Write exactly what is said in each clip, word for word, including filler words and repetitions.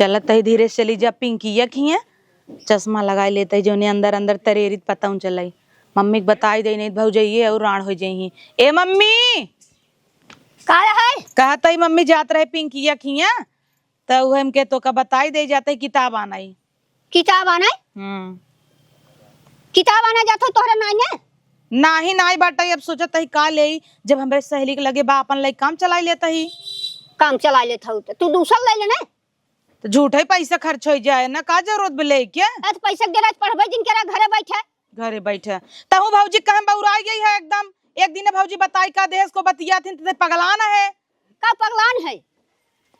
चलत ही धीरे से चली जा पिंकिया खिया, चश्मा लगाई लेत ही, जौने अंदर अंदर तरेरित पता चलाई। मम्मी के बताई दे, नहीं भौजइये और राण हो जइही। ए मम्मी, का है? कहत ही मम्मी जात रहे पिंकिया खिया, त उहे हमके तोका बताई दे जात ही किताब आनाई। किताब आनाई? हम्म। किताब आना जात हो तोहरे नाई है? नाही, नाही बाटे, अब सोचत ही का लेई, जब हमरे सहेली के लगे बा, अपन लई काम चलाई लेत ही। काम चलाई लेत हऊ त तू दूसर ले ले ना। त झूठे पैसा खर्च होइ जाए ना, का जरूरत बा लेके? ए, त पैसा के देला त पढ़बे जिनके रहा घरे बैठे। घरे बैठे। तहूँ भौजी कहे बउराई गई है एकदम। एक दिन भौजी बताई का देश को बतिया थी, त पगलान है। का पगलान है?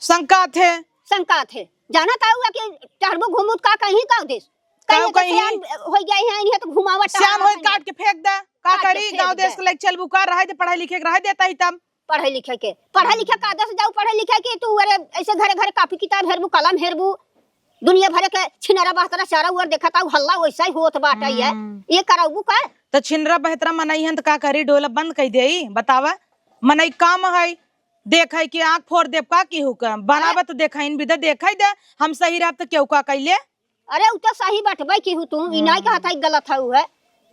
शंका थे। शंका थे। जाना था हुआ कि टहरबू घूमू त का कहीं का देश? कहीं कहू तो कहीं। सियान हो गए हैं, इन्हें तो घुमावत सियान टहरावत होई हैं। काट के फेंक दे। का काट के करी? फेंक गाँव देश दे। के लायक चलबू का? रहे दे, पढ़ाई लिखे के रहे देता ही तम। पढ़े लिखे के, पढ़े लिखे का दस जाऊ पढ़े लिखे के, तू अरे ऐसे घरे घरे कापी किताब हेरबू, कलम हेरबू, दुनिया भरे के छिनरा बहतरा चारा उअर देखत आऊ, हल्ला वैसा ही होत बाटे ये। हम्म। ये करबू का? त छिनरा बहतरा मनई हन त का करी? डोला बंद कई देई, बतावा। मनई काम है, देखै के आँख फोड़ देब का केहू का? बनाबत देखाइन भी दे, देखै दे, हम सही रहब त केहू का कैले? अरे, उ तो सही बटबै केहू तू, ई नाई हम्म। कहत है गलत है उहे।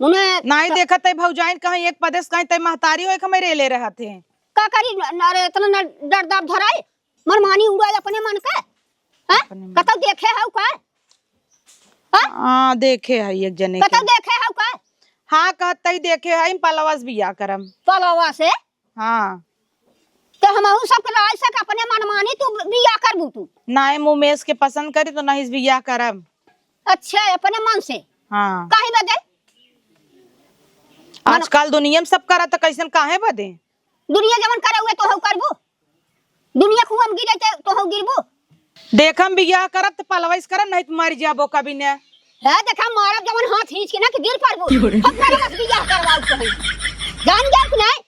मुने नाई त- देखत है भौजाइन कहीं एक पदेस कहीं तै महतारी होए के हमरे ले रहत है। का करी न, न, अरे, इतना न डर दाब धराए, मनमानी उड़ाए अपने मन के, हैं? अपने मन। कतौ देखे हौ का? हैं? हाँ, देखे है एक जने कतौ के। देखे हौ का? हाँ, कहत है देखे है, पलवा से बियाह करम। पलवा से? हाँ। तो हमहू सब के राय से अपने मनमानी तू बियाह करबू तू? नाई, हम उमेश के पसंद करी तो नहीं बियाह करब। अच्छा, अपने मन से? हाँ। काहे बदे? मन- आजकल दुनिया में सब करत, तो कैसन काहे बदे? दुनिया जवन करे हुए तो हऊ करबू? दुनिया कुआं में गिरे ते तो हऊ गिरबू? देखम बियाह करब त पलवैस करब, नहीं त मर जाबो कभी ने। है देखा मारब जवन हाथ खींच के ना कि गिर पड़बू। क्यों रे? हम करब बस बियाह करवाऊ तो है। जान गया कि नहीं?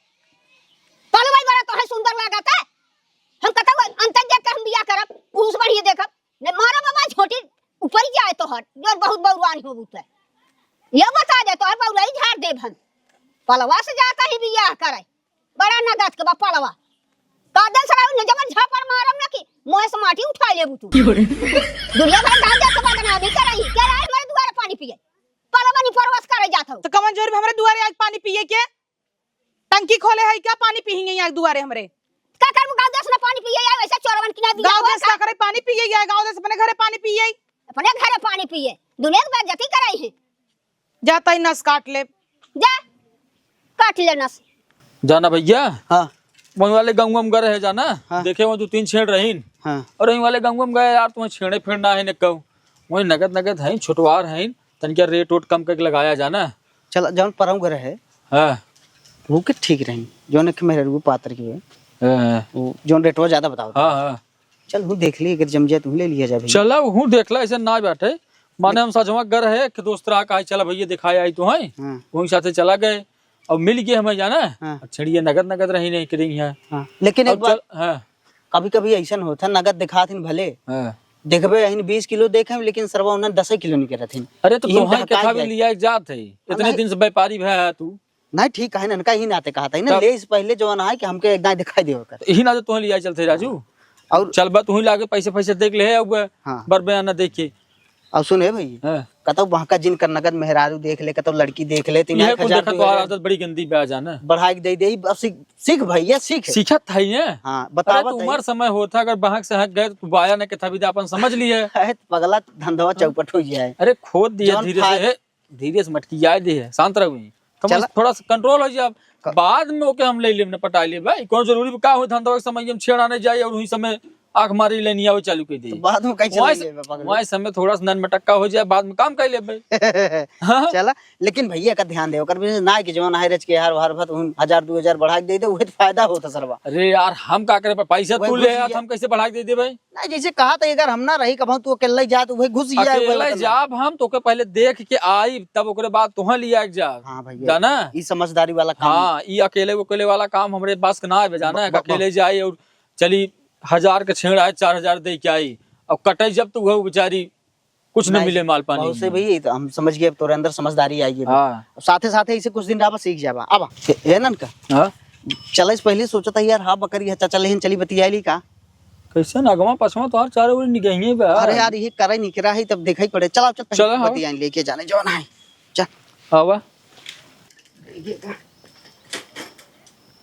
पलवै बड़ा तो है सुंदर लागत है। हम कतौ अंतर देख के हम बियाह करब, उस बढ़िया देखब। ने मारब बाबा छोटी ऊपर जाए तो हट, जो बहुत बउरवान हो बुते। ये बता दे तो बउरई झाड़ देब हम। पलवा से जाता ही बियाह करे। बड़ा नगद के बा पलवा। कादन सराउ ने जवन झापड़ मारम ना कि मोहे से माटी उठा लेबू तू। क्यों रे? दुनिया भर गाँव जात के बदनामी करई, के रहे हमारे दुआरे पानी पिए। पलवा नहीं परवास करे जात हो। तो कमन जोर भी हमारे दुआरे आज पानी पिए के? टंकी खोले है क्या? पानी पिएंगे यहाँ दुआरे हमरे। का करबू गाँव देश में पानी पिए या वैसे चोरवन की ना दिया गाँव हुआ देश का? का करे? पानी पिए या गाँव देश अपने घरे पानी पिए। अपने घरे पानी पिए। दुनिया की बेइज्जती करई है। जाता ही नस काट ले। जा, काट ले नस। जाना भैया, हाँ। वहीं वाले गाँव में गए है जाना, हाँ। देखे वहाँ दो तीन छेड़ रहीन। हाँ। और वहीं वाले गाँव में गए यार, तुम्हें छेड़े फेड़ना है न कहूँ। वहीं नगद नगद है, छोटवार है, तनिका रेट ओट कम करके लगाया जाना। चला, जौन परौं घर है, हाँ। वो के ठीक रही, जौन एक मेहररुआ पातर की हुए, हाँ। वो जौन रेटवा ज्यादा बताओ। हाँ, हाँ। चल, हूँ देख ली, अगर जम जाए तो हूँ ले लिया जाए भैया। चला, हूँ देख ला, ऐसे ना बाटे। माने हम सजवा घर है, एक दोस्त रहा, कहा, "चला भैया, दिखाए आई तो है।" हाँ। वहीं साथे चला गए, और मिल गए हमें जाना। हाँ। और छेड़िए नगद नगद रही नहीं करेंगे यहाँ। हाँ। लेकिन एक अब बात, चल, हाँ। कभी-कभी ऐसन होत है, नगद दिखात हिन भले, हाँ। देखबे अहिन बीस किलो देखे, लेकिन सरवा उन्हें दसे किलो निकलत हिन। अरे तो इहिन तोहाई ढकाई कथा भी जाए। लिया जात है, इतने नहीं। दिन से व्यापारी भया है तू। नहीं, ठीक है ना, इनका ही नाते कहा था, इन्हें तब ले इस पहले जो है कि हमके एक दाएं दिखाई देवे कर। इही नाते तोहे लिया चलते राजू। और चल बा, तू ही लागे पैसे, पैसे देख ले है, अब हाँ। बर बयाना देख के। अब सुन, हे भैया, हाँ। कतौ बहका जिन कर नगद मेहरारू देख ले, कतौ लड़की देख ले, तीन यह एक कुल हजार, देखा दो तोहार हजार आदत बड़ी गंदी बा जाना। बढ़ा के दे दे, अब सीख, सीख भैया, सीख। सीखत है ये। हाँ, अरे बतावत तो है। उम्र समय होता, अगर बहक सहक गए तो तू बाया ने के था भी अपन समझ लिए। है तो पगला धंधवा चौपट हो जाए। अरे खोद दिया जौन धीरे से, फाय- हे, धीरे से मटकियाए दे, शांत रहो। कम चला। थोड़ा सा control हो जाए। क- बाद में ओके हम ले लेब ना, पटाई लेब भाई। कौन जरूरी बा, का हो धंधवा के समय हम छेड़ा नहीं जाए और वही समय आँख मारी लेनी आवे चालू कर दे। तो बाद में कैसे वहाँ ले से, लेबे पकड़? वहाँ समय थोड़ा सा नन मटक्का हो जाए, बाद में काम कर लेबे। हाँ। चला, लेकिन भैया का ध्यान दे, ओकर भी ना कि जवन है रच के हर, हर भत उन हजार दो हजार बढ़ा के दे दे, उहे तो फायदा होता सरवा। अरे यार, हम का करे, पैसा वही तू ले घुस आया, गया। हम कैसे बढ़ा के दे दे भाई? नहीं, जैसे कहा था, अगर हम ना रही, कब हम तू अकेले ही जा, तो वही घुस ही जाए, वही अकेले मतलब। जाब हम, तो ओके पहले देख के आई, तब ओकरे बाद तोहे लिया के जा। हाँ भैया, जाना? ई समझदारी वाला काम। हाँ, ई अकेले, अकेले वाला काम हमरे बस के ना आवे, जाना? ब-, ब-, अकेले जाई और चली हजार के छेड़ आए, चार हजार दे के आई, और कटे जब तो वह बेचारी कुछ न नहीं, मिले माल पानी बहुत से में। भैया, ई तो हम समझ गए, अब तोरे अंदर समझदारी आई गई। हाँ। साथे साथे इसे कुछ दिन रहा, सीख जाबा। अब ए, ए ननका, हाँ? चले से पहले सोचत है यार, हाँ बकरी है, चाचा लेहिन चली बतियाली का? कैसे ना अगवा पछवा तोहार चारों ओर निगहिए बा। अरे यार, ये करे निकरा है, तब देखा ही पड़े। चला, चल, पहले चला, हाँ। बतिया लेके जाने जौन है। चल। आवा।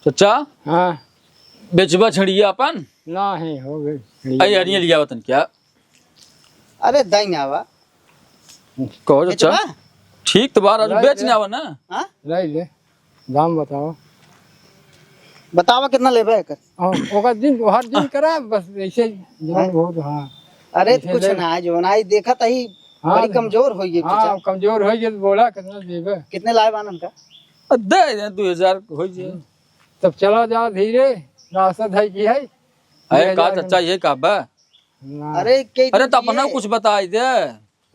चचा। हाँ। बेचबा छेड़िया अपन? ना है, हो गई। अरे, अरे, लिया वतन क्या? अरे, दाई ना आवा। कहो चचा। बेचबा? ठीक तो बा राजू, ले, बेच ले। ना आवा ना। हाँ? ले, ले। दाम बताओ। बतावा कितना लेबे एकर? हाँ, ओकर दिन, हर दिन करा, बस ऐसे ही, जौन हाँ? बहुत, हाँ। अरे, ऐसे कुछ ले। ना है, जौन आई देखत ही, हाँ, बड़ी कमजोर हो गई, हाँ, चाचा। कमजोर हो गई, बोला कितना देबे? कितने लाए बानन का? अ, दे दे, दो हजार हो जाए। तब चला जा धीरे, रास्ता धई की है। अरे, दो हजार का चाचा, ये का बा? ना। अरे, के अरे, दिन तो अपना दिए? कुछ बताई दे।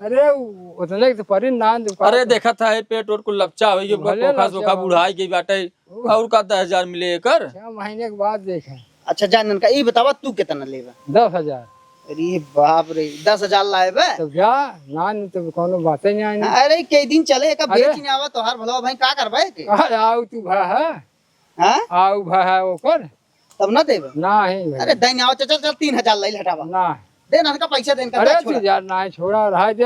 अरे, उ-, उतने के तो परी ना दुकान अरे, तो। देखत है, पेट ओट कुल लपचा होई, भले ओखा लपचा सोखा हो। बुढ़ाई गई बाटे, ओह। और का दस हजार मिले एकर? छह महीने के बाद देखे। अच्छा, जा ननका, ई बतावा, तू कितना लेबा? दस हजार। अरे बाप रे, दस हजार लाए बे? तब जा, ना, नहीं तो कोनो बाते नहीं आनी। अरे, कई दिन चले, एका अरे। बेच नहीं आवा, तोहार भलवा भाई, का करबे के? आ, आओ तू भा है। हाँ? आओ भा है ओकर। तब ना देबे? ना ही भाई। अरे, दे नहीं आवा, चल, चल, चल, तीन हजार ले हटावा। ना। दे ना, इनका पैसा दे, इनका अरे, दे, छोड़ा। तू यार, ना, छोड़ा, रहा दे,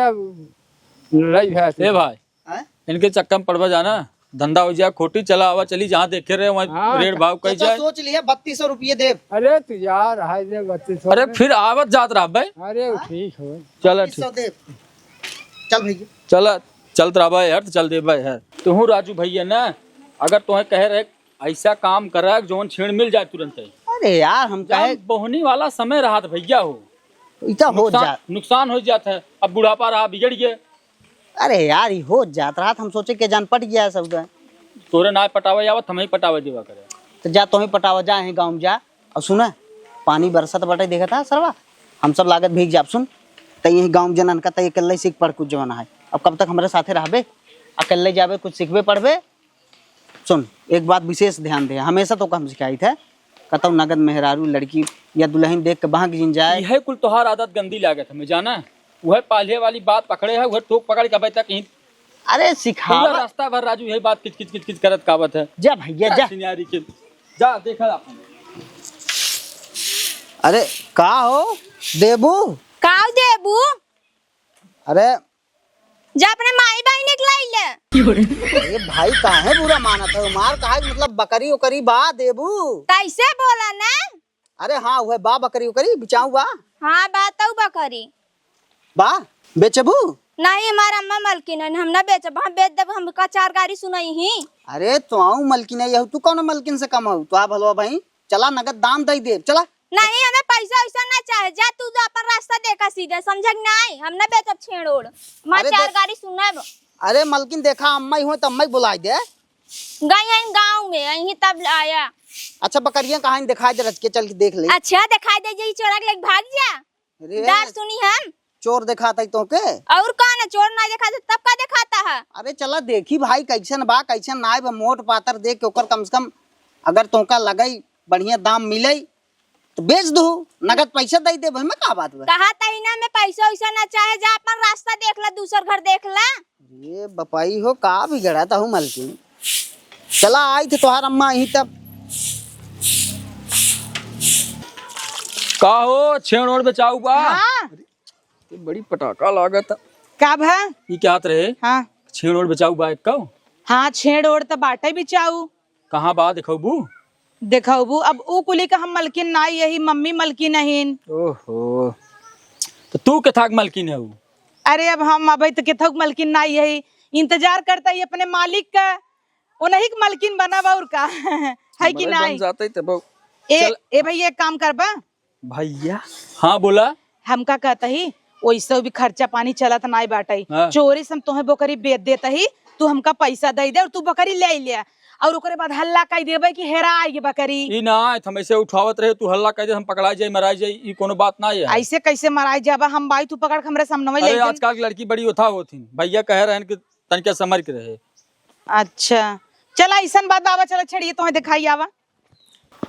लड़ाई है। ए भाई, हैं? इनके चक्कर में पड़बा जाना, धंधा हो जाए खोटी, चला आवा चली, जहाँ देखे रहे वहाँ हाँ, रेट भाव कही चाचा जाए। सोच लिया, बत्तीस सौ रुपये देब। अरे तू यार, हाय दे बत्तीस सौ अरे में। फिर आवत जात रहा बे। अरे वो हाँ? ठीक हो। चला बत्तीस सौ ठीक। देब। चल भैया। चला, चलत रहा बे यार, तो चल दे बे यार। तुहू राजू भैया ना, अगर तुम्हें कहे रहे ऐसा काम करे जौन छेड़ मिल जाए तुरंत ही। अरे यार, हम जौन काहे बोहनी वाला समय रहत भैया हो। इतना हो नुकसान, जा नुकसान हो जात है। अब बुढ़ापा रहा, बिगड़ गए। अरे यार, ई हो जात रहत, हम सोचे के जान पट गया है सौदा। तोरे ना पटावे आवत, हम ही पटावे देवा करे। तो जा, तोही पटावा, जा, यहीं गाँव में जा। और सुना, पानी बरसत बाटे, देखत है सरवा, हम सब लागत भीग जाब। सुन, त यहीं गाँव में जनन का, त अकेले सीख पढ़ कुछ जमाना है। अब कब तक हमरे साथे रहबे, अकेले जाबे, कुछ सीखबे पढ़बे। सुन, एक बात विशेष ध्यान दे, हमेशा तोका हम सिखाइत है, कतौ नगद मेहरारू लड़की या दुलहिन देख के बहक जिन जाए। इहे कुल तोहार आदत गंदी लागत हमें, जाना? उहे पाल्हे वाली बात पकड़े है, उहे टोक पकड़ के अबे तक ही अरे पूरा सिखावा। रास्ता भर राजू यही बात किच किच किच किच करत कावत है। जा भैया, जा जा। सिनियारी के, जा देखा अपन। अरे का हो देबू? का देबू? अरे जा अपने माई बहिनी के लाई ले। अरे भाई, काहे बुरा मानत है? मार काहे, मतलब बकरी उकरी बा देबू? कैसे बोला ना? अरे हाँ, उहे बा बकरी उकरी, बिचाऊ बा। हाँ, बा तऊ बकरी। बा, बेचबू? नहीं, हमार अम्मा मलकिन है, हम ना बेचब, हम बेच देब, हमका चार गारी सुनइही। अरे तो आऊ मलकिन है, यहू तू कौन मलकिन से कम हऊ? तो आ भलवा भाई, चला नगद दाम दई देब, चला। नहीं, हमें पैसा वैसा ना चाहे, जा तू जा अपन रास्ता देखा सीधे, समझे कि नहीं? हम ना बेचब छेड़ ओड़, हमार अरे चार दे-, गाड़ी सुनब। अरे मलकिन देखा, अम्मा ही हो तो अम्मा ही बुलाई दे। गई हैं गाँव में, यहीं तब आया। अच्छा बकरिया कहाँ हैं, दिखाई दे, रच के चल के देख ले। अच्छा दिखाई दे, यही चोरा के लेके भाग जा। अरे, डर सुनी हम। चोर देखात है तोके? और कौन है, चोर ना देखात है, तब का देखाता है? अरे चला देखी भाई, कैसन बा, कैसन नाय बा, मोट पातर देख के ओकर कम से कम अगर तोका लगई, बढ़िया दाम मिलई, तो बेच दू, नगद पैसा दई देब, एमे का बात बा? कहा तही ना, मैं पैसा वैसा ना चाहे, जा अपन रास्ता देख ला, दूसर घर देख ला। ये बपाई हो, का बिगड़ा था हूँ मलकिन? चला आई थे तोहार अम्मा यहीं तब। का हो, छेड़ ओड़ बेचाऊ बा? हाँ। ये बड़ी पटाखा लागत है। का भा? ये क्या हाथ रहे? हाँ। छेड़ ओड़ बेचाऊ बा एक का? हाँ, छेड़ ओड़ त बाटे बेचाऊ। कहाँ बा, देखबू? देखबू, अब ऊ कुली का हम मलकिन ना यही, मम्मी मलकिन अहिन। ओहो, तो तू केथाक मलकिन है ऊ? अरे अब हम अबे तो केथाक मलकिन ना यही, इंतजार करता ही अपने मालिक का, उन्हीं के मलकिन बनब और का। है कि हमरे बन नहीं? जाते ही तब ए, चल। ए भैया, एक काम करबा, भैया। हाँ, बोला। हमका कहता ही, ओइसे भी खर्चा पानी चलत नाई बाटई। हाँ। चोरी से हम तोहे बकरी बेच देता ही, तू हमका पैसा दे दे और तू बकरी ले ले। और ओकरे बाद हल्ला कह देबे कि हेरा आई बकरी। ई ना, हम ऐसे उठावत रहे, तू हल्ला कह दे, हम पकड़ा जाई, मराई जाई, ई कोनो बात ना है। ऐसे कैसे मराई जाबा? हम बाई, तू पकड़ के हमरे सामने अरे, ले आजकल की लड़की बड़ी उठा होती, भैया कह रहे हैं कि तनिका समझ के रहे। अच्छा, चला, ऐसन बात बाबा, चला, छेड़िए, तोहे दिखाई आवा।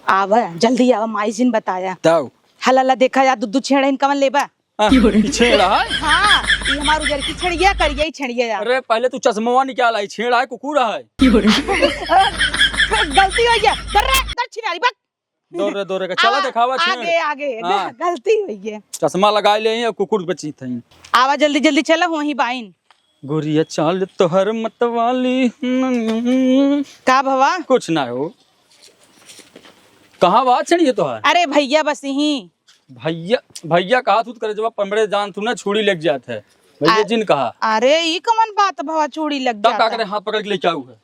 आवा, जल्दी आवा, माई जी ने बताया। ताऊ। हला ला देखा या, दुद्दू छेड़ा इन कवन लेबा? हाँ, ई छेड़ा है? हाँ, ई हमार उजर की छेड़िया, करिया ही छेड़िया या। अरे, पहले तू चश्मवा निकाल आई, छेड़ा है, कुकुर है? गलती हो गया, दर्रा, दर छिनारी, बक। दौड़ रे, दौड़ रे, चला आ, देखावा छेड़। आगे, आगे, हाँ। ग-, गलती होइ गै। चश्मा लगाइ ले, कुकुर बची थी। आवा जल्दी, जल्दी चला, वहीं बाइन। गोरिया चाल तोहर मतवाली। का भवा? कुछ ना हो। कहाँ बा छेड़िए तोहार? अरे भइया बस यहीं। भइया, भइया कहा तू करे जब पमड़े जान तू ना छुड़ी लेके जात है। भइया हाँ। जिन कहा। अरे ई कवन बात भवा, छुड़ी लेके तब का जाता? करे, हाथ पकड़ के लेके आऊ है।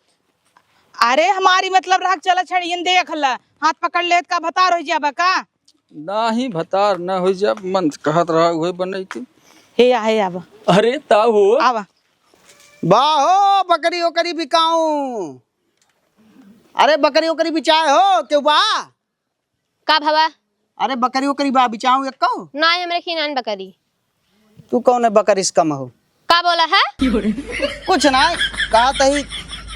अरे हमारी मतलब रहा के चला छेड़ियन देख ला, हाथ पकड़ लेत का भतार होइ जाबा का? नाही भतार ना होइ जाब, मन कहत रहा उहे बनई के। हे आ, हे आवा। अरे ता हो। आवा। बा हो बकरी ओकरी बिकाऊं। अरे बकरी ओकरी बिचाए हो, केहू बा? का भवा? अरे बकरी ओकरी बा बिचाऊं एक्को? नाही, हमरे खिनान बकरी। तू कौने बकरी से कम हो? का बोला है? कुछ ना, कहा तही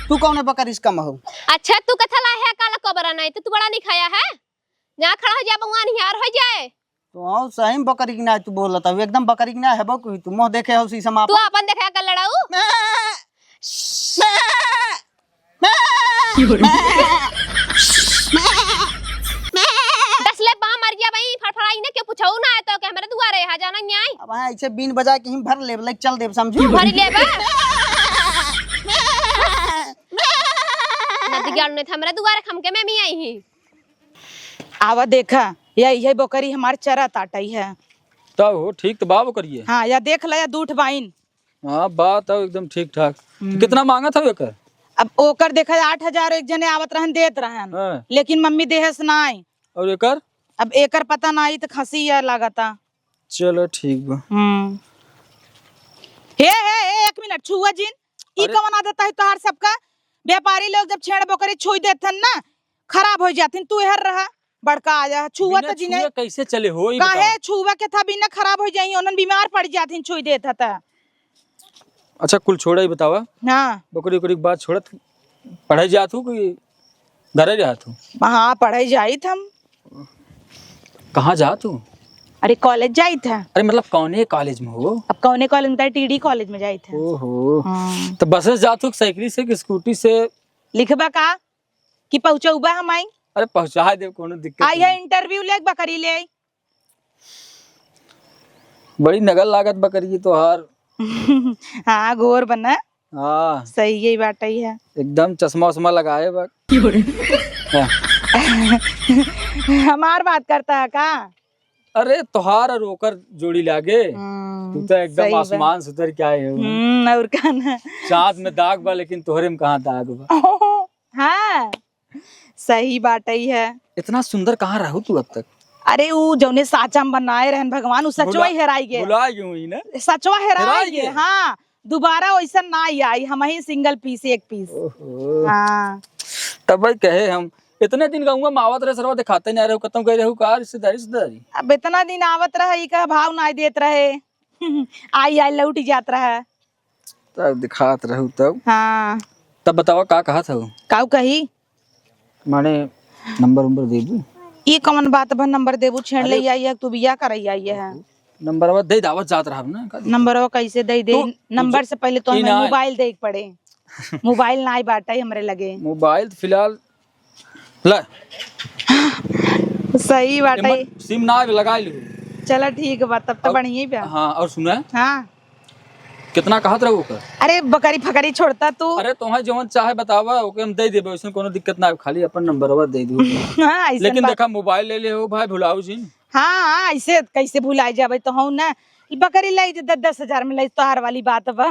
तू कौने बकरी से कम हो? अच्छा, तू कथा ला है काला कोबरा नाही, तो तू बड़ा नहीं खाया है? जहाँ खड़ा हो जा, भगवान हियार हो जाए। तो हाँ, सही में बकरी की ना तू बोलत हऊ, एकदम बकरी की ना है बकरी। तू मुँह देखे हो शीशा में तू आपन? आपन देखे कर लड़ाऊ। मैं, मैं, मैं, मैं, मैं। दस ले बा मर गया भाई, फड़फड़ाई ने क्यों पूछाऊ ना है तो के हमरे दुआरे हा जाना नहीं आई। अब हाँ, ऐसे बीन बजा के ही भर लेब, लाइक चल देब, समझू? भर लेबा। नदी गाल ने हमरे दुआरे खम के मैं मी आई ही। आवा देखा, या इहे बकरी हमार चरा ताटई है। तब हो, ठीक तो बा बकरिए। हाँ, या देख ला, या दूठ बाइन। हाँ, बा तब एकदम ठीक ठाक। हम्म। कितना मांगत हवे एकर? अब ओकर देखा, आठ हजार एक जने आवत रहन, देत रहन। हाँ। लेकिन मम्मी देहस नाई। और एकर? अब एकर पता नाई, तो खसी या लागता। चलो, ठीक बा। हम्म। हे, हे, हे, एक मिनट, छुआ जिन। ई अरे। कवन आदत है तोहार सबका? व्यापारी लोग जब छेड़ बकरी छुई देथन ना, खराब होइ जाथिन। तू एहर रहा, बड़का आया, छुआ बिना त जिने। छुए कैसे चले हो, ई काहे बतावा। छुआ के था बिना खराब होइ जाई, ओनन बीमार पड़ जाथिन, छुई देत ह त। अच्छा, कुल छोड़ा, ई बतावा। हाँ। बकरी उकरी के बात छोड़त, पढ़े जात हूँ कि घरे जात हूँ? हाँ, पढ़े जाइत हम। कहाँ जात हूँ? अरे, कॉलेज जाइत है। अरे, मतलब, कौने कॉलेज में हो? अब कौने कॉलेज में, टीडी कॉलेज में जाइत है। ओहो। हाँ। तो बस से जात हूँ, साइकिल से कि स्कूटी से? लिखबा का कि पहुँचौबा हम आई? अरे, पहुँचा दे, कोनो दिक्कत आई है, नहीं। इंटरव्यू लेक बकरी ले आई। बड़ी नगल लागत बकरी तोहार। हाँ, गोर बना। हाँ। सही यही बात ही है। एकदम चश्मा उश्मा लगाए बा। हाँ। हमार बात करता है का? अरे, तोहार और ओकर जोड़ी लागे। हम्म, तू तो एकदम सही बा। आसमान से उतर के आए हो। हम्म, और का ना? चाँद में दाग बा, लेकिन तोहरे में कहाँ दाग बा? हाँ। सही बात ही है। इतना सुंदर कहाँ रहू तू अब तक? अरे, ऊ जौने साँचा में बनाए रहन भगवान, ऊ सचवा भुला-, ही हेराई गे। भुला गई हुई ना? सचवा हेराई हेराई गे, गे? हाँ। दोबारा वैसन ना आई, हम ही सिंगल पीस, एक पीस। ओहो। हाँ। तब भाई कहे हम, इतने दिन गौवा में आवत रहे, सरवा दिखाते नहीं रहे, कतौ गए रहू का रिश्तेदारी, रिश्तेदारी? अब इतना दिन आवत रहे, ई का भाव ना देत रहे। आई, आई लौट जात रहा। तब दिखात रहू तब। हाँ। तब बतावा का कहत हऊ? काऊ कही? माने नंबर उम्बर देबू? ई कौन बात बा, नंबर देबू? छेड़ अरे ले आई है, तू बियाह करई आई है। नंबरवा दे दावत जात रहब ना, का दिक्कत? नंबरवा कैसे दे दे? तू, नंबर तू से पहले तो ई हमें ना मोबाइल दे के पड़े। मोबाइल ना बाटे हमरे लगे। मोबाइल तो फिलहाल ला। सही बाटे। एमन सिम ना आवे, लगाई लू। चला ठीक बा, तब तो अब बढ़िया ही बा। हाँ, और सुना? हाँ। कितना कहत रहू ओकर? अरे बकरी फकरी छोड़ता तू। अरे तोहे जवन चाहे बतावा, ओके हम दे देबे, ओइसन कोनो दिक्कत ना आवे, खाली अपन नंबरवा दे दू। हाँ, ऐसन लेकिन बात। देखा मोबाइल ले ले हो भाई, भुलाऊ जिन। हाँ, हाँ, ऐसे कैसे भुलाई जाबे तो हूँ ना। ई बकरी लाई जे दस दस हजार में लाई, तोहार वाली बात बा।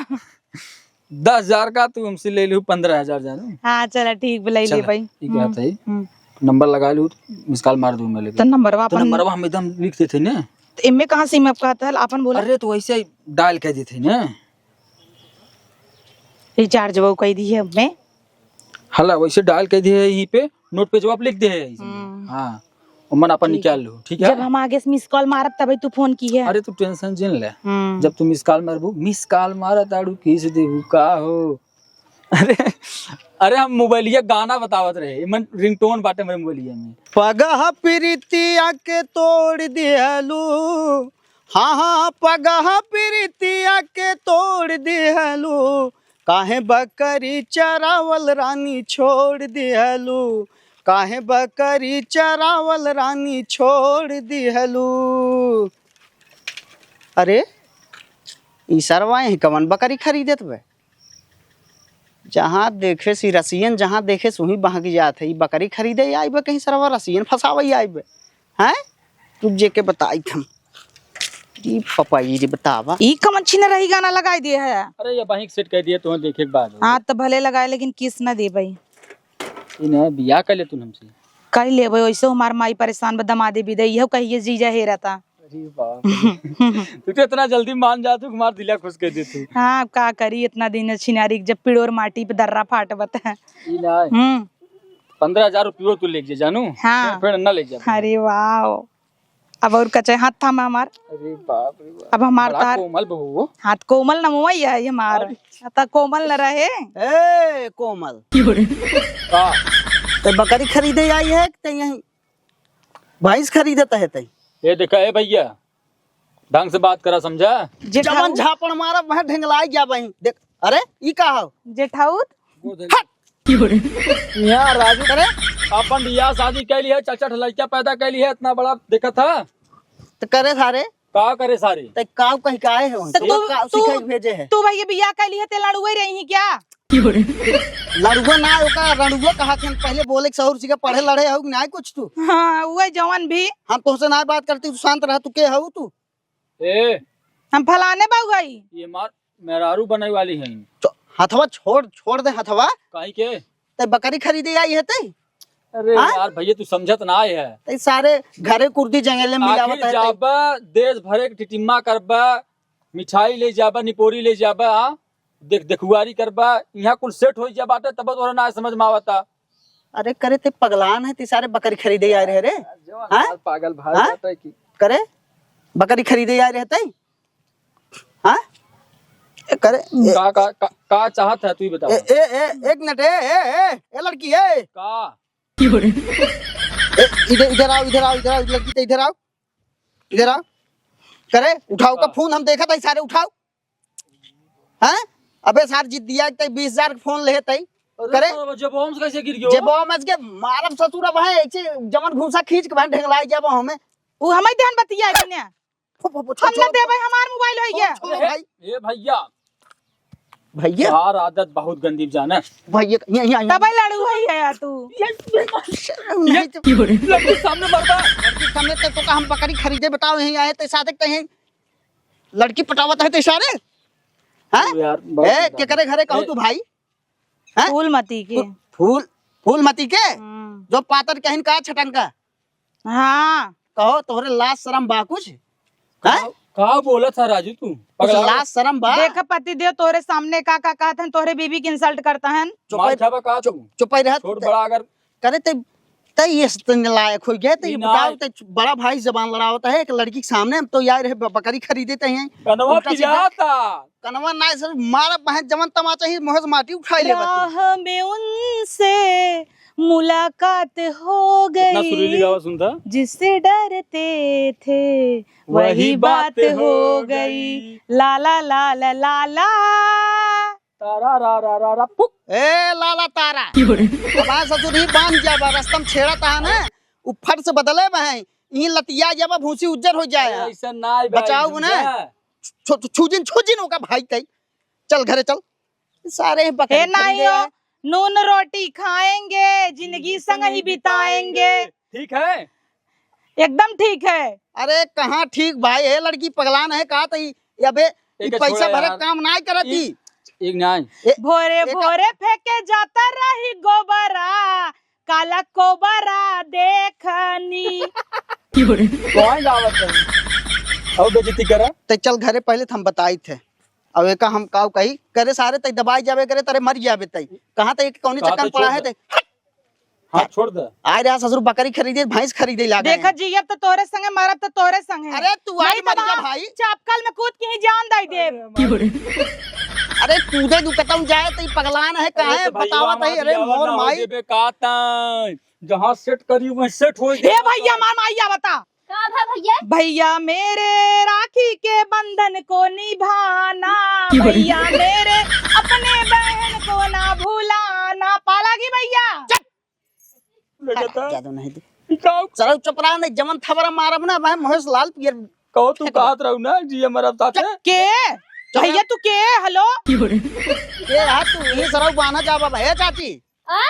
दस हजार का तू हमसे ले लिहू पन्द्रह हजार जानू। हाँ, चला ठीक, बुलाई ले चल, भाई। ई क्या हम्म, था ई? हम्म। नंबर लगा लिहू, मिस कॉल मार दूँ मैं लेके। तो नंबरवा तो अपन नंबरवा हम एकदम लिख देते ने। तो इनमें कहाँ से मैं कहता है, अपन बोला। अरे तो वैसे डायल कर देते ने। रिचार्ज वो कह दी है मैं। हला वैसे डायल कर दिए है यहीं पे। नोट पे जवाब लिख दे है इसमें। हम्म। हाँ, ओमन अपन ठीक निकाल है। लो, ठीक है? जब हम आगे से मिस कॉल मारब, तबे तू फोन की है। अरे, तू टेंशन जिन ले। हम्म। जब तू मिस कॉल मारबू, मिस कॉल मारा ताड़ू, किस देबू, का हो? अरे, अरे, हम मोबाइलिया गाना बतावत रहे, एमन रिंगटोन बाटे हमरे मोबाइलिया में। पगह प्रीतिया के तोड़ दिहलू, हाँ, हाँ, पगह प्रीतिया के तोड़ दिहलू, काहे बकरी चरावल रानी छोड़ दिहलू, काहे बकरी चरावल रानी छोड़ दिहलू? अरे, ई सरवा यहीं कवन बकरी खरीदत बे? जहाँ देखे सी रसियन, जहाँ देखे सी वहीं बहक जात है। ई बकरी खरीदे आई बे, कहीं सरवा रसियन फंसावे आई बे? हैं? तू जेके बताई हम। ई पपाई रे बतावा। ई कवन छिनरही गाना लगाई दिए है? अरे, ये बहिं के सेट कर दिए, तुम्हें देखे के बाद। हाँ, तो भले लगाए, लेकिन किस ना दे भाई। ई ना बियाह कर ले तू हमसे। कर लेबे, वैसे हमार माई परेशान बा, दमादे बिदे, इहो कहिए जीजा हेरा था। अरे बाप रे। तू तो इतना जल्दी मान जा, तू हमार दिला खुश कर दे तू। हाँ, का करी, इतना दिन छिनारी जब पिड़ोर माटी पे दर्रा फाट बता। ई ना। हम्म। पन्द्रह हजार रुपयो तू ले जे जानू। हाँ। फिर, फिर ना ले जा। अरे वाह। अब और कचे हाथ थामा हमार। अरे बाप रे बाप। अब हमार बड़ा तार कोमल बहू। हाथ कोमल न मुआ ही है हमार। अरे। आता कोमल न रहे। ए कोमल। का? ते बकरी खरीदे आई है कि ते यहीं भैंस खरीदत है ते? ये देखा, ए भैया, ढंग से बात करा, समझा? जेठाऊ। जवन झापड़ मारा, वह ढेंगलाई गया बहिं। देख, अरे, ई का हो? जेठाऊ। हट। यहाँ राजू करे? अपन बियाह शादी कैली है, चार चार लड़का पैदा कैली है, इतना बड़ा देखा था। तो करे सारे? का करे सारे? ते काऊ कही काहे हो? तो तू, तू, का तू, सिखाई भेजे है? तू भैया बियाह कैली है, ते लड़ुए रही क्या? लड़ुआ ना, ओका रणुआ कहा थे, पहले बोले के सहूर सीखे, पढ़े लड़े हो कि ना कुछ तू? हाँ, वही जवान भी। हम तोहसे ना बात करती, तू शांत रह, तू के हो तू? ए। हम फलाने बाऊ हई। ये मार मेहरारू बने वाली हैं। तो हथवा छोड़, छोड़ दे हथवा। काहे के? ते बकरी खरीदे आई है ते? अरे हाँ? यार भैया, तू समझत ना आए है। ते सारे घरे कुर्दी जंगले में मिलावत आखिर है ते। जाबा, देश भरे के टिटिम्मा करबा, मिठाई ले जाबा, निपोरी ले जाबा, हाँ? देख, देखुआरी करबा, यहाँ कुल सेट हो जा बाटे, तब तोरा ना समझ में आवता। अरे करे ते पगलान है, ते सारे बकरी खरीदे आए रहे रे। जवान हाँ? सार पागल भाई हाँ? जाता है कि करे बकरी खरीदे आए रहते। हाँ? ए, करे, ए, का, का, का, का चाहत है, तू ही बता। ए, ए, ए, एक मिनट, ए, ए, ए, ए, लड़की, ए। का? ए, इधर, इधर आओ, इधर आओ, इधर आओ, लड़की, तो इधर आओ, इधर आओ। करे, उठाओ का का? फोन, हम देखा था, सारे उठाओ। हैं? अबे सार, जिद्दिया ते बीस हजार के फोन लेहे तई। अरे करे? साला, जेबवा में से कैसे गिर गयो? जेबवा में से के मारब ससुर, अब है, ऐसे जवन घूसा खींच के भाई ढेंगलाई जाबो हमें। उ हमें देहन बतिया है कि ना? फु, फु, फु, हम छोड़, ना देबे, हमार मोबाइल होई छोड़, गया। छोड़ भाई। ए भैया। भैया। यार आदत बहुत गंदी जाना। भैया, ये, ये, ये। तबे लड़ू है यार तू। ये, नहीं तो लड़की सामने मरबा। लड़की सामने तो, तो का हम बकरी खरीदे बताओ, यहीं आए तो साथ एक कहीं लड़की पटावत है तो इशारे। हैं? यार, बहुत ए, गंदा। केकरे घरे कहू ए। तू भाई? हैं? फूलमती के। फू-, फूल, फूलमती के? हम्म। जो पातर कहिन का छटंका? हाँ। कहो, तोहरे लाज शरम बा कुछ? का, हैं? का बोलत है राजू तू? कुछ पगला लाज शरम बा? देख पति देव तोहरे सामने का, का कहत हन, तोहरे बीबी के insult करत हन। चुप मार रह, खाबा का चुप, तू? चुप रह। छोट बड़ा अगर करे ते, ते ये सतन लायक हो गए, ते ये ई बताओ, नाय। ते बड़ा भाई जबान लड़ावत है एक लड़की के सामने, हम तो यार है ब-, बकरी खरीदे ते हैं। कनवा उल्टा सीधा। पिराता। कनवा ना सर, मारा बहन जवन तमाचा ही, मुँह से माटी उठाई लेबा तू। राह में उनसे मुलाकात हो इतना सुरीली गई, गावा सुनता। जिससे डरते थे, वही वही बात बात हो हो गई। गई। ला, ला, ला, ला, ला, ला। तारा, रा, रा, रा, रा, पुक। ए, लाला तारा। क्यों रे? अब आ ससुर ही बांध जाबा, रस्ता में छेड़ा तहा ना, उ फट से बदले बा है, ई लतिया जाबा, भूसी उज्जर हो जाए। अरे, ऐसा ना है भाई, बचाओ ना। समझा? छु-, छु-, छुजिन, छुजिन ओका भाई तई। चल घरे चल। सारे बकरी ए, नहीं खरीदे हो, आए। नून रोटी खाएंगे, जिंदगी संग ही बिताएंगे। ठीक है? एकदम ठीक है। अरे कहाँ ठीक भाई, ए लड़की पगलान है का? तई अबे ई एक पैसा छोड़ा भरे यार। काम नाय करत ई। एक, एक नाय। ए, भोरे एक भोरे फेंके जाता रही गोबरा, काला कोबरा देखनी। कौन गावत है? और बेइज्जती करा? ते चल घरे पहले त हम बताई थे। अब एका हम काऊ कही, करे सारे तई दबाई जाबे करे, तरे मर जाबे तई। कहाँ तई कौनी कहा चक्कर तो में पड़ा छोड़ है दे। तई? हाँ, छोड़ दे। आय रे ससुर, बकरी खरीदे, भैंस खरीदे लागे। देखा जी, अब तो तोरे संगे मरब तो तोरे संगे। अरे तू आज नहीं तो मर जा वहाँ भाई। चापकल में कूद के ही जान दई देब। अरे कूदे दू कतम जाए तो ई पगलान है, अरे काहे तो भैया बतावत है? हमार अरे बियाह मोर ना हो माई। जेबे का ताई, जहाँ सेट करी वहीं सेट हो ए भैया, हमार माई आवता। का भा भैया? भैया मेरे राखी के बंधन को निभाना, क्यों रे? भैया मेरे अपने बहन को ना भुलाना। पाला की भैया। चुप। बेटा। ज्यादा नहीं दे। ई का? सरऊ चुप रहा, नहीं जमन थबरा मारब ना भाई, महेश लाल पियर। कहो तू फेंक दे। कहत रहू ना, जी हमारा साथे। के? भैया तू के? हेलो? के यार तू, ये सरऊ बाना जाबा भाई, चाची। आ?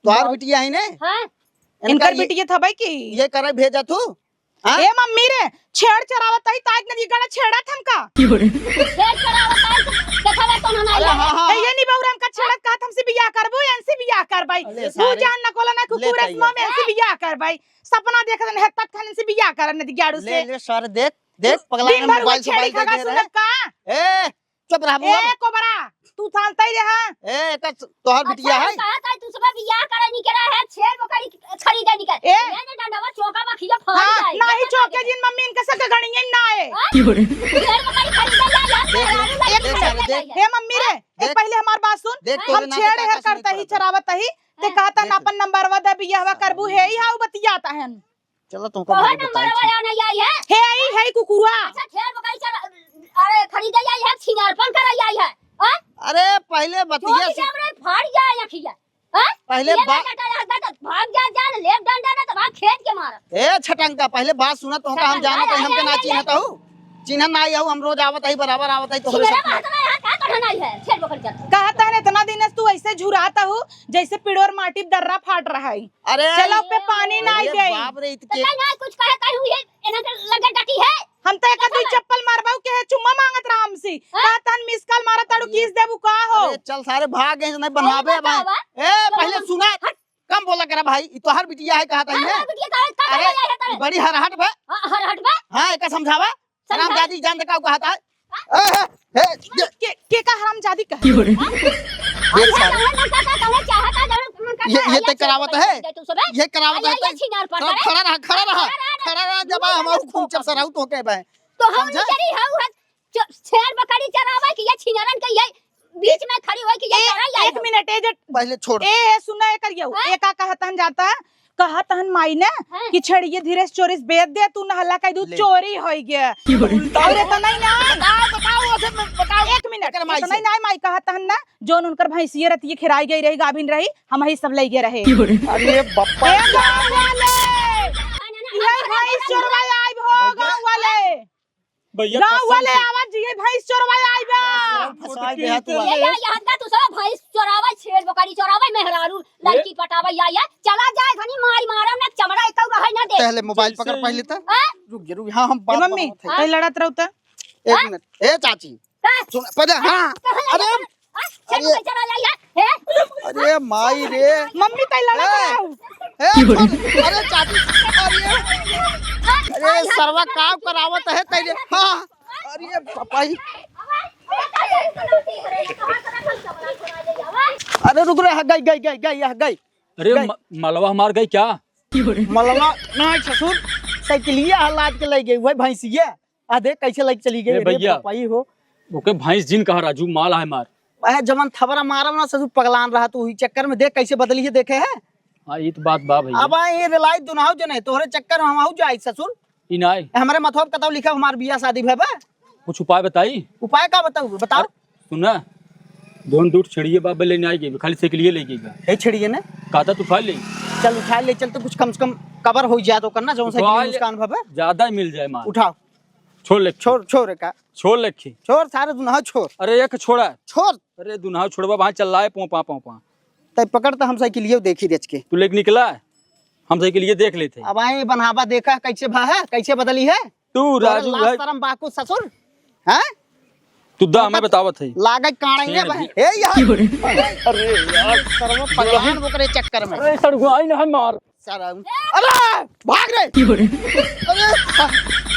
तोहार बिटिया है ने? हाँ। इनका इनकर ये, बिटिया था भाई की? ये करे भेजा तू? हाँ? ए मम्मी रे, छेड़ चरावत ही, ताज नदी गड़ा छेड़ा थमका। छेड़ चरावत ही, देखा बा कौन ना अरे आया। हाँ, हाँ, ए, ये हाँ। नहीं बहुरा हमका छेड़त कहत हमसे बियाह करबो, इनसे बियाह करबै। अरे तू सारे। जान न कोला ना ले कुकुर तैया। असमा में इनसे बियाह करबै। सपना देख रहे हैं तक खाने से बियाह करन नदी गाड़ू ले, से। ले सारे देख, देख पगला दिन ने भर मोबाइल वही से छेड़ी मोबाइल खा देख रहे सुनत हैं। का? ए, चुप रह बुआ। ए कोबरा, तू थालता ही रहा। ए, एकर तोहर बिटिया है? कहा था तू सब बियाह करे नहीं करे है, छेड़ बकरी खरीदे नहीं करे। ए? ये ने डंडवा चौका बखिया फाड़ हाँ, जाए। नहीं चौके जिन मम्मी इनके से गणिये ना है। हाँ? छेड़ बकरी खरीदे जा, जा, देख, मेहरारू देख, लड़की देख, खरीदे देख। जा। हे मम्मी रे, हाँ? एक देख, पहले हमार बात सुन। देख, हम तोरे नाते छेड़ काका हेर सुनत करता ही, है। चरावत ही, ते हाँ। कहता ना अपन नंबरवा दे, बियाहवा करबू, हे ही हाउ बतियाता है। चलो तुमको तोहर नंबर वाला नहीं आई है। हे आई है कुकुरा। अच्छा, छेड़ बकरी चरा, अरे, खरीदे आई है, छिनारपन करे आई है। हाँ? अरे, पहले बतिया चोरी से जब रे फाड़ जाए अखिया। हाँ? पहले ये बा- ना डंडा रहता तो भाग जा, जा, ले डंडा ना तो भाग खेत के मारा। ए, छटंका, पहले बात सुना, तुमका हम छटंका, जानत हई, अरे, हमके अरे, ना अरे, चिन्हत हऊ। चिन्हत ना आई हऊ, हम रोज आवत हई, बराबर आवत हई, तोहरे छिनरा साथ में। बात ना यहाँ का करना है, छेड़ बकरी चरा। कहत हन इतना दिन से तू ऐसे झुरात हऊ, जैसे पिड़ोर माटी दर्रा फाट रहा है। अरे, चलो, पे पानी ना अरे आई गई। बाप रे, तो इतके कहीं ना कुछ कहे, कहीं हुई है, इन्हें के लगे डटी है। हम तो एक देखो दुई ना। चप्पल मारबाऊ के है, चुम्मा मांगत रहा हमसे। हाँ? का तन मिस कॉल मारा ताड़ू, अरे, किस देबू का हो? अरे, चल सारे भाग गए, नहीं बनवाबे अब। ए, पहले सुना, हट। कम बोला करा भाई, ई तोहार बिटिया है, कहा था हाँ, ये। हाँ, बिटिया, का, का अरे, बोला है तोरे? बड़ी हरहट बा। हाँ, हरहट बा। हाँ, एका समझावा। समझा। हरामजादी जान दे का कहत है? ए, ए, ए, ये के, के का हरामजादी कहे? ये सारे। ये, ये ते करावत है? ये करावत है? खड़ा रहा, खड़ा रहा, खड़ा रहा, जब हम खूब जब सराऊ तो के बे। तो हम समझा? चरी हऊ है, छेड़ बकरी चरावे कि ये छिनरन के ये बीच में खड़ी होई कि ये ए, चराई आई एक हो। मिनट, ए जे पहले छोड़। ए, ए, सुना, ए करियो, हाँ? ए का कहतन जाता, कहतन माई ने हाँ। कि छेड़िए धीरे से चोरी से बेच दे, तू न हल्ला कह दू, ले। चोरी होई गया। और इतना ही ना। बताओ, बताओ, उसे म-, बताओ। एक मिनट, एकर माई इतना से। ही ना, माई कहतन ना, जोन उनकर भैंसिए रतिए खिराई गई रही, गाभिन रही, हम ही सब ले गए रहे। अरे बप्पा। ए गाँव वाले, ये भैंस चोरवा आई हो, गाँव वाले। भैया, गाँव कसम वाले से। आवाज, ये भैंस चोरवा आई बा। फंसा गया तू। ये, ये, यहाँ का तू सब भैंस चोरावे, छेड़ बकरी चोरावे, मेहरारू लड़की पटावे, या, या। चला जाए, घनी मारी मारम ना, चमड़ा एकौ रहे ना दे। पहले मोबाइल पकड़, पहले तो। हाँ? रुक जा, रुक, हाँ, हम ए, बात मम्मी, बतावत है। कहीं लड़त रहू त? एक हाँ? मिनट। ए, चाची। का? सुन, पहले, हाँ, हाँ, कहाँ अरे, लड़त? हाँ, चल, अरे। चल, चल, चल, चल, हे? अरे, माई रे। मम्मी, तई लड़त ए, रहू। ए, छोड़, अरे, चाची, अरे, अरे, सरवा काव करावत है तैरे। हाँ, अरे, पापाई। अरे, रुक रे, गई, गई, गई, गई, गई। अरे, गई। म-, मलवा हमार गई क्या? मलवा ना, ससुर, साइकिलिया हलाद के ले गई, वही भैंसिया। आ देख कैसे लग चली गई ए रे भैया, पापाई हो। ओके भैंस जिन कहा राजू, माल है मार। अहे जवन थबरा मारब ना ससुर पगलान रहा तू, ई चक्कर में देख कैसे बदली है, देखे है? हाँ, ई तो बात बा भैया। अब आए ये रिलाई दुनाव जने, तोहरे चक्कर में हम आऊ जाई ससुर। ई नाय। हमरे मथवा पे कतौ लिखा हमार बियाह शादी भे बा। कुछ उपाय बताई? उपाय का बताऊ, बताओ। अरे, सुन ना, जौन दूठ छेड़िए बा, बे लेने आई गई, खाली साइकिलिए ले गई बा। ए छेड़िए ने? कहता तू उठा ले। चल उठा ले, चल तो कुछ कम से कम कवर हो जाए तो करना, जौन उठा साइकिल ले। नुकसान भे बा। ज्यादा मिल जाए माल। उठाओ। छोड़ ले। छोड़, छोड़ का। छोड़ लेखी। छोड़, सारे दुनहा छोड़। अरे एक छोड़ा। छोड़। अरे दुनहा छोड़बा, वहाँ चल रहा है, पों, पा, पों, पा। तै पकड़ त हम साइकिलियो देखी रेच के। तू लेके निकला है? हम साइकिलियो देख लेते हैं। अब आए बनाबा देखा कैसे भा है, कैसे बदली है। तू तोरे राजू लाज भाई। शरम बाकू ससुर। हैं? तू दा हमें बतावत है। लागत काढ़ेंगे छेड़ भाई। दी। ए यार। अरे यार। शर्म पगलान ओकरे चक्कर में। अरे सड़ुआइन है मार। सारा। अरे भाग रे। की हो रे? अरे,